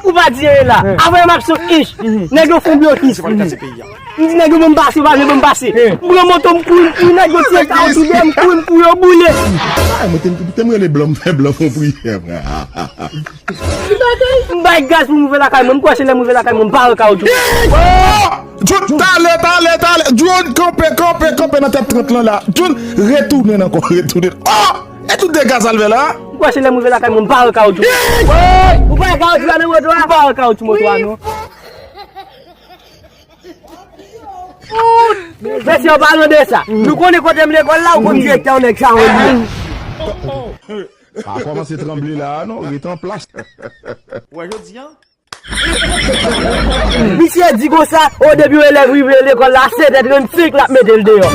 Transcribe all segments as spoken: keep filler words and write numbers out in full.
Ou pa di anyen la. Avan m ap sot ich. Nèg yo fè yon blokis. M di nèg yo ban m pase, yo pa vle ban m pase. M pran moto, m kouri, m kouri, nèg yo tire kawotchou dèyè m, m kouri, m kouri, yo boule. Ay, mwen te, te m rele blan, m fè blan fè yon priyè, frè. M bay gaz pou m rive lakay mwen, m kwè se lè m rive lakay mwen, m pa wè kawotchou. John, talè, talè, talè. John, kanpe, kanpe, kanpe nan tèt trant lan la. John, retounen ankò, retounen. Oh! E tout dega sa l fè la? M kwè se lè m rive lakay mwen, m pa wè kawotchou. Ou pa wè kawotchou la nan moto a? M pa wè kawotchou moto a non. Mesye, an palan de sa, nou konnen kote m lekòl la, ou konn direktè w nèg sa yo ye. Pa kòmanse tranble la a non, ret an plas. Wè jodi a. Misye di konsa, o depi yon elèv rive lekòl la, sèt è trannsenk l ap mete l deyò.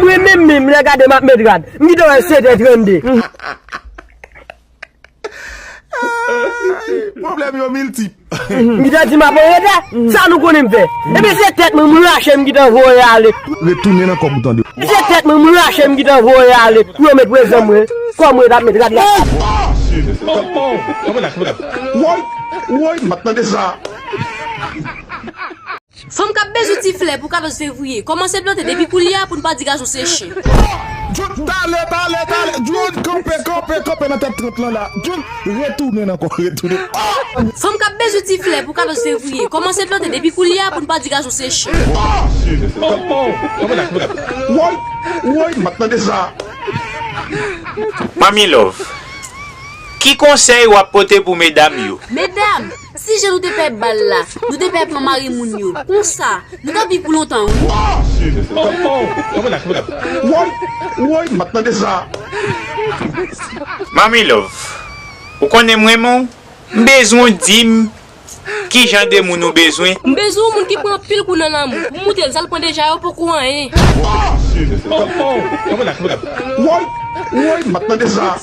Mwen menm menm, lè gade m ap met rad, m gentan wè sèt è trannde. Pwoblèm yo miltip. M gentan di m ap anreta, sa nou konnen m fè. Ebyen se tèt mwen m rache m gentan voye ale. Retounen nan kòb ou tande. Se tèt mwen m rache m gentan voye ale pou yo met prezan mwen. Kòm mwen t ap met rad la. Woy, woy, m ap tande sa. Fanm k ap bezwen ti flè pou katòz fevriye, kòmanse plante depi koulye a pou n pa di gason se chen. John, talè, talè, talè. John, kanpe, kanpe, kanpe nan tèt trant lan la. John, retounen ankò, retounen. Fanm k ap bezwen ti flè pou katòz fevriye, kòmanse plante depi koulye a pou n pa di gason se chen. Woy, woy, m ap tande sa. Manmi Love, ki konsèy w ap pote pou medam yo? Medam, si jan nou te pè bal la, nou te pè pran mari moun yo. Konsa, nou t ap viv pou lontan, wi. Woy, woy, m ap tande sa. Manmi Love, ou konnen m renmen w? M bezwen w di m ki jan de moun ou bezwen. M bezwen yon moun ki pran anpil kou nan lanmou. Pou m montre l sa l pran deja yo poko anyen. Woy, woy, m ap tande sa.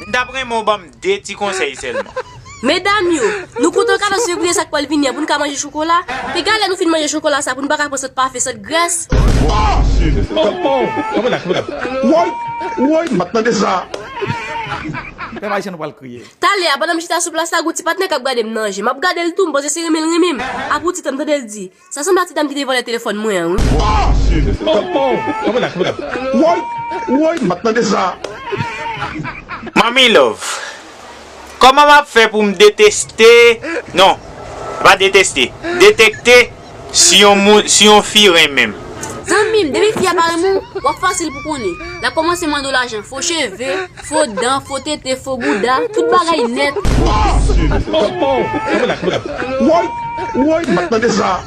M t ap renmen w ban m de ti konsèy sèlman. Medam yo, nou kontan katòz fevriye sa k pral vini an pou n ka manje chokola. Piga lè nou fin manje chokola sa pou n pa ka pran sant pafen, sant grès. Woy, woy, m ap tande sa. Pèp ayisyen nou pral kriye. Talè a, pandan m chita sou plas la, gon ti patnè k ap gade m nan je. M ap gade l tou, m panse se renmen l renmen m. Apre yon ti tan, m tande l di, sa sanble a ti dam ki te vòlè telefòn mwen an, wi. Woy, woy, m ap tande sa. Manmi Love, kòman m ap fè pou m deteste, non, pa deteste, detekte si yon moun, si yon fi renmen m? Zanmi m, depi fi a pa renmen w, w ap fasil pou konnen. L ap kòmanse mande w lajan, fo cheve, fo dan, fo tete, fo bouda, tout bagay nèt. Woy, woy, m ap tande sa.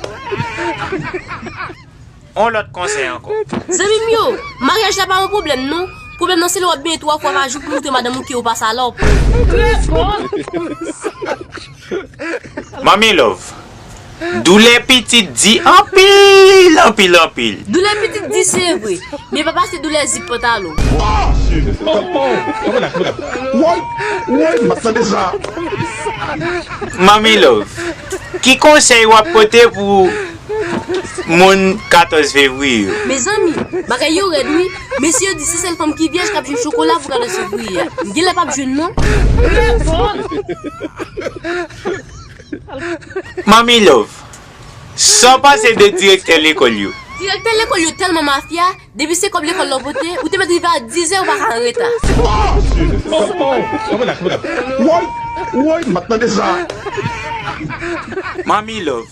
On lòt konsèy ankò. Zanmi m yo, maryaj la pa yon pwoblèm non. Pwoblèm nan se lè w ap benyen twa fwa pa jou pou montre madanm ou ke ou pa salòp. Manmi Love, doulè pitit di anpil, anpil, anpil. Doulè pitit di se vre, men pa pase doulè zip pantalon. Woy, woy, m ap tande sa. Manmi Love, ki konsèy w ap pote pou moun katòz fevriye yo? Mezanmi, bagay yo rèd wi. Mesye yo di se sèl fanm ki vyèj k ap jwenn chokola pou katòz fevriye a. M genlè p ap jwenn non. Manmi Love, sa w panse de direktè lekòl yo? Direktè lekòl yo tèlman mafya, depi se kòb lekòl la w pote, ou te mèt rive a dizè, ou pa ka anreta. Woy, woy, m ap tande sa. Manmi Love,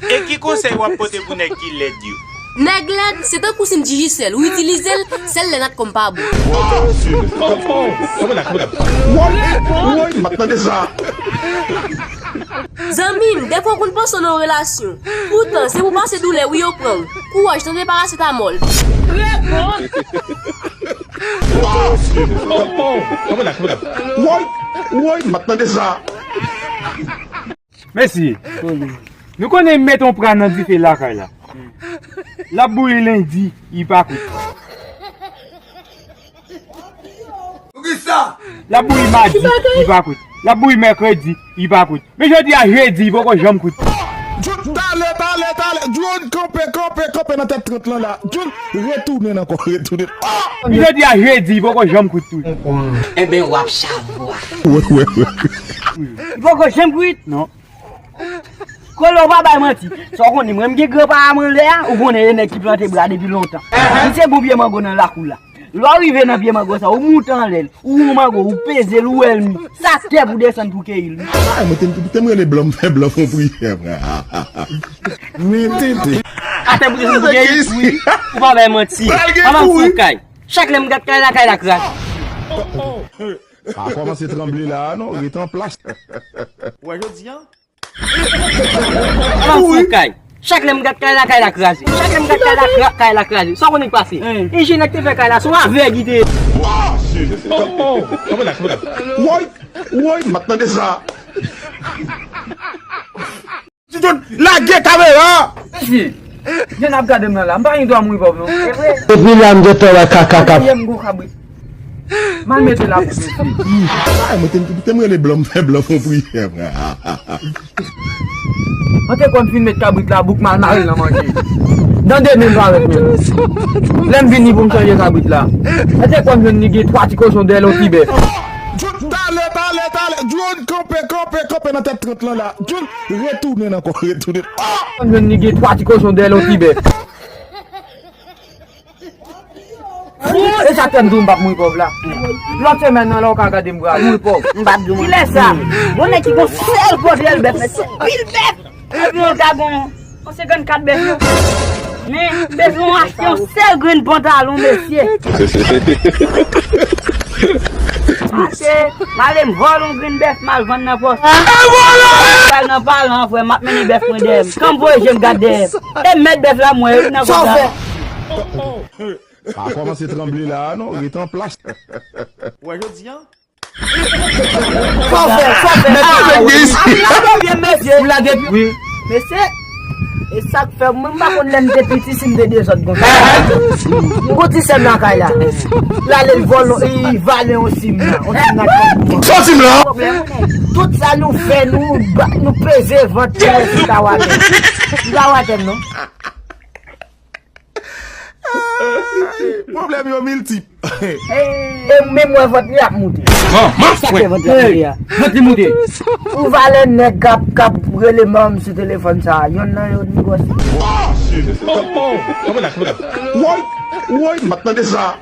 e ki konsèy w ap pote pou nèg ki lèd yo? Nèg lèd, se tankou sim Digicel, ou itilize l, sèl lè natcom pa bon. Woy, woy, m ap tande sa. Zanmi m, dèfwa w konn panse w nan yon relasyon. Poutan, se pou pase doulè wi yo pran w. Kouraj, tande parasetamòl. Woy, woy, m ap tande sa. Mesye, nou konnen met yon pra nan dife lakay la. L ap bouyi lendi, li pa kwit. Poukisa? L ap bouyi madi, li pa kwit. L ap bouyi mèkredi, li pa kwit. Men jodi a jedi, li poko janm kwit. Talè, talè, talè. John, kanpe, kanpe, kanpe nan tèt trant lan la. John, retounen ankò, retounen. Men jodi a jedi, li poko janm kwit tou. Enben, w ap chavwa. Wè, wè, wè. Li poko janm kwit? Non. Kolo, ou pa bay manti. Sa w konnen, mwen, m gen granpapa m anlè a, ou konnen e nèg ki plante bra depi lontan. Li se bon pye mango nan lakou la. Lè w rive nan pye mango sa, ou moute anlè l, ou wè yon mango, ou peze l, ou wè l mi. Sa tè pou desann pou keyi l, wi. Ay, mwen te, te m rele blan, m fè blan fon priyè, frè. Atè pou desann pou keyi l, wi. Ou pa bay manti. Pral gen kou, wi. Kay. Chak lè m gad kay la, kay la kraze. Pa kòmanse tranble la a non, ret an plas. Ou wè jodi a? Ala m fou kay. Chak lè m gad kay la, kay la kraze. Chak lè m gad kay la, kra- kay la kraze. Sa w konnen k pase? Enjenyè k te fè kay la, se yon avèg li te ye. Woy, woy, m ap tande sa. Ti tout, lage kamera! Mesye, jan n ap gade m nan la, m pa gen dwa mouri pòv non. Depi la m gentan wè kaka k ap. Yè m gwo kabrit. M al mete la pou mesye. Ay, mwen te, te m rele blan, m fè blan fon priyè, frè. Mwen te konn fin met kabrit la, bouk m al mare l nan manje. Nan de men m pa wè l menm. Lè m vini pou m chanje kabrit la. Mwen te konn jwenn li gen twa ti kochon dèyè l, yon ti bèf. Talè, talè, talè. Drone, kanpe, kanpe, kanpe nan tèt trant lan la. Drone, retounen ankò, retounen. Ah! Konn jwenn li gen twa ti kochon dèyè l, yon ti bèf. E sa k fè m di w m p ap mouri pòv la. Lòt semèn nan, lè w ka gade m, bra, mouri pòv. M p ap di w. Kilè sa? Gon nèg ki gon sèl pòtrè l bèf, mesye, pil bèf. Epi yon ta gon yon senkannkat bèf yo. Men, m bezwen achte yon sèl grenn pantalon, mesye. Achte, m ale m vòlè yon grenn bèf, m al vann nan pòs. Pral nan palan, frè, m ap mennen bèf mwen dèyè m. Kan m voye je m gad dèyè m. E mèt bèf la, mwen, nan kòb la. Pa kòmanse tranble la a non, ret an plas. Ou wè jodi a? Fò fè, fò fè. Ah, wi. Ap lage pye, mesye. Ou lage pye. Wi. Mesye, e sa k fè, mwen, m pa konn lè m te piti si m te dezòd konsa. M gon ti sè m lakay la. L ale l vòlè, li vale yon sim la. Yon sim la k fè m. Sòti m la. Pwoblèm. Tout sa nou fè, nou ba- nou peze vant nou, nou pa wè atè. Nou pa wè atè non. Pwoblèm yo miltip. E menm wè vant li ap moute. Sa fè vant li ap moute a. Vant li moute. Ou valè nèg k ap, k ap rele manm sou telefòn sa a. Yonn nan yo negosye. Woy, woy, m ap tande sa.